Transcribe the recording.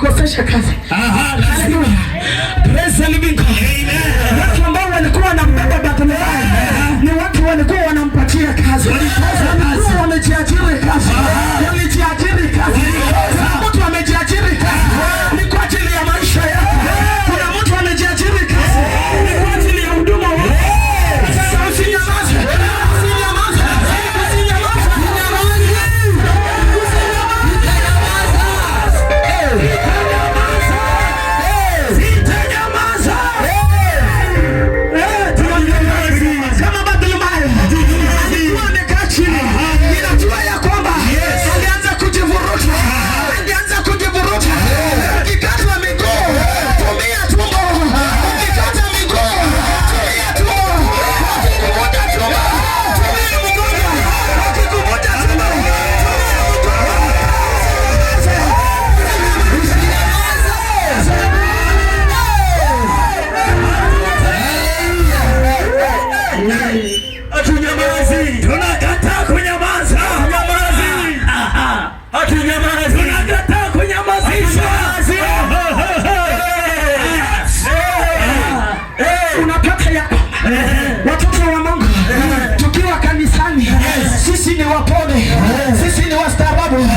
Atakukosesha kazi. Aha, lazima. Hallelujah. Praise the living God. Amen. Watu ambao walikuwa wanambeba Bartimayo ni watu walikuwa wanampatia kazi, Walikosa kazi. Walikuwa wamejiajiri kazi, walijiajiri kazi. Kuna mtu amejiajiri kazi ni kwa ajili ya maisha yako. Kuna mtu amejiajiri kazi ni kwa ajili ya huduma wako. Sasa usinyamaze, usinyamaze, usinyamaze, usinyamaze. Sitanyamaza. Kama Bartimayo alikuwa amekaa chini, ninajua ya kwamba alianza kujivuruta, alianza kujivuruta. Ukikatwa miguu, tumia tumbo. Ukikata miguu, tumia tumbo. Wakikuvuta tumbo, tumia mgongo. Wakikuvuta tumbo, tumia mgongo. Usinyamaze. Usinyamaze. Hatunyamazi. Tunakataa kunyamaza. Hatunyamazi. Aha. Hatunyamazi. Tunakataa kunyamazishwa. Unapata ya kwamba watoto wa Mungu tukiwa kanisani, sisi ni wapole, sisi ni wastaarabu.